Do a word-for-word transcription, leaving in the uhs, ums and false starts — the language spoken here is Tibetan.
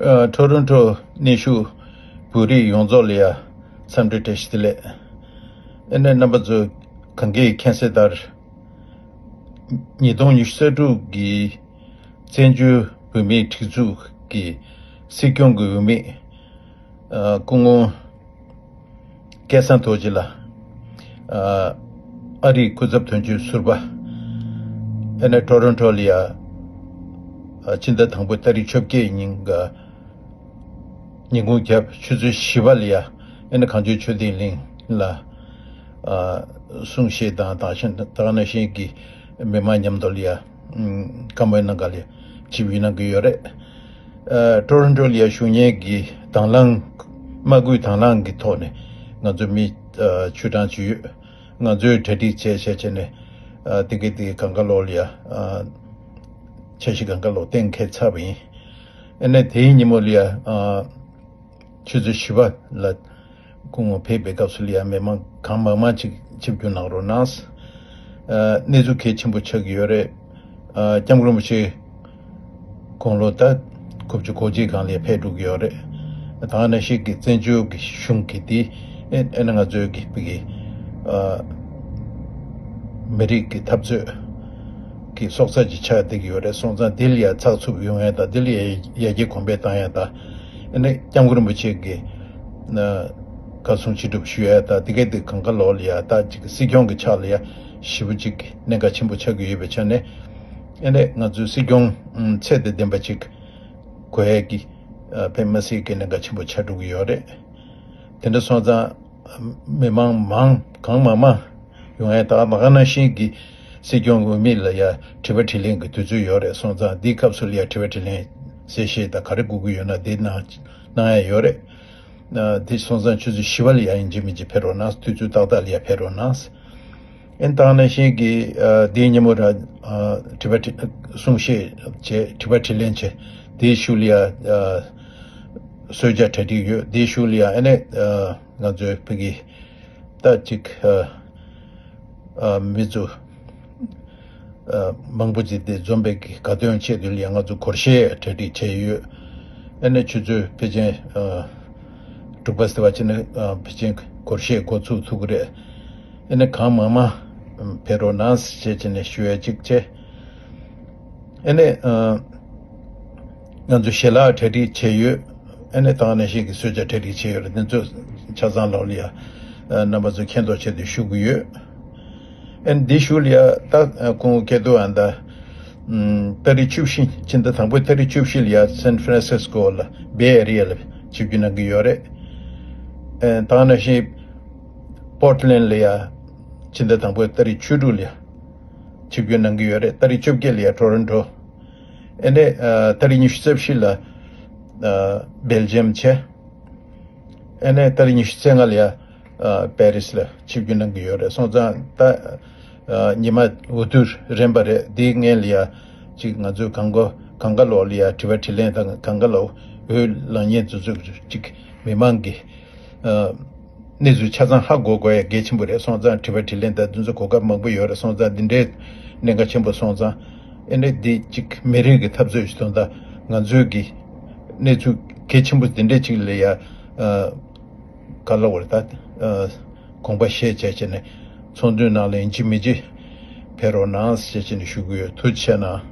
ཨ། ཊོ་རོན་ཊོ་གནས་བཞུགས་བོད་རིགས་ཡོངས་རྫོགས་ལ་ཡ་འཚམས་འདྲི་བཀྲ་ཤིས་བདེ་ལེགས། ཨ་ནི་རྣམ་པ་ཚོ་གང་གིས་མཁྱེན་གསལ་ལྟར། ཉིས་སྟོང་ཉི་ཤུ་རྩ་དྲུག་གི་བཙན་བྱོལ་བོད་མིའི་སྒྲིག་འཛུགས་ཀྱི་སྲིད་སྐྱོང་གི་འོས་མི། ཨ། སྐུ་ངོ་སྐལ་བཟང་རྡོ་རྗེ་ལགས། ཨ། ཨ་རིའི་སྐུ་ཚབ་དོན་གཅོད་ཟུར་པ། ཨ་ནི་ཊོ་རོན་ཊོ་ལ་ཡ། ཨ། ཕྱི་ཟླ་དང་པོའི་ཏ་རིག་བཅོ་བརྒྱད་ཉིན་ག་ཉིན་གུང་རྒྱབ་ཆུ་ཚོད་བཞི་པ་ལ་ཡ། ཨ་ནི་གངས་ལྗོངས་ཆོས་ལྡན་གླིང་ལ། ཨ། གསུང་བཤད་དང་དེ་ག་ནང་བཞིན་གྱི་མི་མང་མཉམ་དུ་ལ་ཡ། ཨུམ། བཀའ་མོལ་གནང་ག་ལ་ཡ་ཆིབས་བསྒྱུར་གནང་གི་ཡོད་རེད། ཨ། ཊོ་རོན་ཊོ་ལ་ཡ་བཞུགས་མཁན་གྱི་དང་བླངས། དམག་འཁྲུག་དང་བླངས་ཀྱི་ཐོག་ནས་ང་ཚོ་མི། ཨ། བཅུ་གྲངས་ཅིག་ཡོད། ང་ཚོས་གྲ་སྒྲིག་བྱས་བྱས་བྱས་ནས། ཨ། དེ་ག་དེ་ག་སྒང་ག་ལོགས་ལ་ཡ། ཨ། འཆར་གཞི་སྒང་ག་ལོགས་གཏན་འཁེལ་ཚར་བ་ཡིན། ཨ་ནི་དེའི་ཉིན་མོ་ལ་ཡ། ཨ། ཆུ་ཚོད་བཞི་པ་ལ་སྐུ་ངོ་ཕེབས་པའི་སྐབས་སུ་ལ་ཡ་མི་མང་གང་མང་མང་ཅིག་ཆིབས་བསྒྱུར་གནང་རོགས་གནང་། ཨ། གནས་ཚུལ་གལ་ཆེན་པོ་ཆགས་ཀྱི་ཡོད་རེད། ཨ། སྐྱབས་མགོན་རིན་པོ་ཆེ་དགུང་ལོ་ད་དགུ་བཅུ་གོ་གཅིག་སྒང་ལ་ཕེབས་འགྲོ་གི་ཡོད་རེད། ད་ག་ནང་བཞིན་གྱི་བཙན་བྱོལ་གྱི་གཞུང་གི་དེ། ཨ། ཨ་ནི་ང་ཚོའི་གི་བོད་ཀྱི། ཨ། མི་རིགས་ཀྱི་འཐབ་རྩོད་ཀྱི་སྲོག་རྩ་ཅིག་ཆགས་བསྡད་ཀྱི་ཡོད་རེད། སོང་ཙང་དེ་ལ་ཡ་ཚགས་ཚུད་ཡོང་ཡ་དང་། དེ་ལ་ཡ་ཡར་རྒྱས་གོང་འཕེལ་བཏང་ཡ་དང་། ཨ་ནི་སྐྱབས་མགོན་རིན་པོ་ཆེ་གི། ཨ། བཀའ་གསུང་ཅི་སྒྲུབ་ཞུ་ཡ་དང་། དེ་ག་དེ་ག་སྒང་ག་ལོགས་ལ་ཡ་ད་ཅིག་སྲིད་སྐྱོང་གི་ཕྱག་ལ་ཡ་ཞེ་པོ་ཅིག་གནད་འགག་ཆེན་པོ་ཆགས་ཀྱི་ཡོད་པའི་ཆ་ནས། ཨ་ནི་ང་ཚོའི་སྲིད་སྐྱོང་ཚད་དང་ལྡན་པ་ཅིག་དགོས་ཡ་གི། ཨ། དཔེ་མི་སྲིད་ཀྱི་གནད་འགག་ཆེན་པོ་ཆགས་འགྲོ་གི་ཡོད་རེད། དེ་འདྲ་སོང་ཙང་མི་མང་མང་གང་མང་མང་ཡོང་ཡ་དང་། དེ་ག་ནང་བཞིན་གྱི་སྲིད་སྐྱོང་འོས་མི་ལ་ཡ་དྲི་བ་དྲིས་ལན་གྱི་དུས་ཚོད་ཡོད་རེད། སོང་ཙང་འདིའི་སྐབས་སུ་ལ་ཡ་དྲི་བ་དྲིས་ལན་གསལ་བཤད་དང་ག་རེ་དགོས་ཀྱི་ཡོད་ན་དེ་གནང་གནང་ཡ་ཡོད་རེད། ཨ། དེ་སོང་ཙང་ཆུ་ཚོད་བཞི་པ་ལ་ཡ་ཡིན་གཅིག་མིན་གཅིག་ཕེབས་རོགས་གནང་། དུས་ཚོད་ཏག་ཏག་ལ་ཡ་ཕེབས་རོགས་གནང་། ཨ་ནི་དེ་ག་ནང་བཞིན་གྱི། ཨ། དེའི་ཉིན་མོ་ར། ཨ། དྲི་བ་དྲི། གསུང་བཤད་བྱས། དྲི་བ་དྲིས་ལན་བྱས། དེའི་གཞུག་ལ་ཡ། ཨ། གསོལ་ཇ་གྲ་སྒྲིག་ཡོད། དེའི་གཞུག་ལ་ཡ། ཨ་ནི། ཨ། ང་ཚོའི་བོད་ཀྱི་ད་ཅིག་ཨ། ཨ། མི་ཚོ། ཨ། མང་པོ་ཅིག་དེ་འཛོམས་པའི་གི་དགའ་སྟོན་ཆེད་དུ་ལ་ཡ་ང་ཚོ་སྒོར་གཞས་གྲ་སྒྲིག་བྱས་ཡོད། ཨ་ནི་ཆུ་ཚོད་ཕལ་ཆེར། ཨ། དྲུག་པ་ཟེར་བ་བྱས་ན། ཨ། ཕལ་ཆེར་སྒོར་གཞས་འགོ་ཚུགས་ཐུབ་ཀྱི་རེད། ཨ་ནི་གང་མང་མང་ཕེབས་རོགས་གནང་ཞེས་བྱས་ནས་ཞུ་ཡ་གཅིག་བྱས། ཨ་ནི། ཨ། ང་ཚོ་ཞལ་ལག་གྲ་སྒྲིག་བྱས་ཡོད། ཨ་ནི་དེ་ག་ནང་བཞིན་གྱི་གསོལ་ཇ་གྲ་སྒྲིག་བྱས་ཡོད་རེད། དེ་ཚོ་ཆ་ཚང་ལོགས་ལ་ཡ། ཨ། རྣམ་པ་ཚོ་མཁྱེན་རྟོགས་ཆེད་དུ་ཞུ་གི་ཡོད། ཨ་ནི་འདི་ཞུ་ལ་ཡ་ད། ཨ། སྐུ་ངོ་སྐལ་རྡོར་ཨ་མཆོག་ད། ཨམ། ཏ་རིག་བཅུ་བཞི། ཕྱི་ཟླ་དང་པོའི་ཏ་རིག་བཅུ་བཞི་ལ་ཡ་སན་ཧྥ་རན་སིས་ཀོ་ལ། བེ་ཨེ་རི་ཡ་ལ་ཆིབས་བསྒྱུར་གནང་གི་ཡོད་རེད། ཨ། དེ་ག་ནང་བཞིན་པོར་ཊི་ལེན་ཌི་ལ་ཡ་ཕྱི་ཟླ་དང་པོའི་ཏ་རིག་བཅུ་དྲུག་ལ་ཡ་ཆིབས་བསྒྱུར་གནང་གི་ཡོད་རེད། ཏ་རིག་བཅོ་བརྒྱད་ལ་ཡ་ཊོ་རོན་ཊོ། ཨ་ནི། ཨ། ཏ་རིག་ཉི་ཤུ་རྩ་བཞི་ལ། ཨ། སྦེལ་ཇམ་བྱས། ཨ་ནི་ཏ་རིག་ཉི་ཤུ་རྩ་ལྔ་ལ་ཡ། ཨ། པེ་རིས་ལ་ཆིབས་བསྒྱུར་གནང་གི་ཡོད་རེད། སོང་ཙང་ད། ཨ། ཉི་མ་འོ་དུས་རན་པ་རེད། འདིའི་སྔོན་ལ་ཡ་ཅིག་ང་ཚོས་གང་ག་གང་ག་ལོགས་ལ་ཡ་དྲི་བ་དྲིས་ལན་དང་། གང་ག་ལོགས་འོས་ལངས་མཁན་དེ་ཚོ་ཅིག་མི་མང་གི། ཨ། གནས་ཚུལ་ཆ་ཚང་ཧ་གོ་དགོས་ཡ་གལ་ཆེན་པོ་རེད། སོང་ཙང་དྲི་བ་དྲིས་ལན་དང་དེ་ཚོ་གོ་སྐབས་མང་པོ་ཡོད་རེད། སོང་ཙང་འདི་འདྲའི་གནད་འགག་ཆེན་པོ་སོང་ཙང་། ཨ་ནི་འདི་ཅིག་མི་རིགས་ཀྱི་འཐབ་རྩོད་ཅིག་དང་། ད་ང་ཚོའི་གི་གནས་ཚུལ་གལ་ཆེན་པོ་འདི་འདྲའི་ཅིག་ལ་ཡ། ཨ། ག་ལབ་དགོས་རེད་ད། ཨ། དགོངས་པ་བཞེས་བྱས་བྱས་ནས་ཚོགས་འདུའི་ནང་ལ་ཡིན་གཅིག་མིན་གཅིག་ཕེབས་རོགས་གནང་ཞེས་བྱས་ནས་ཞུ་གི་ཡོད། ཐུགས་རྗེ་ཆེ་གནང་།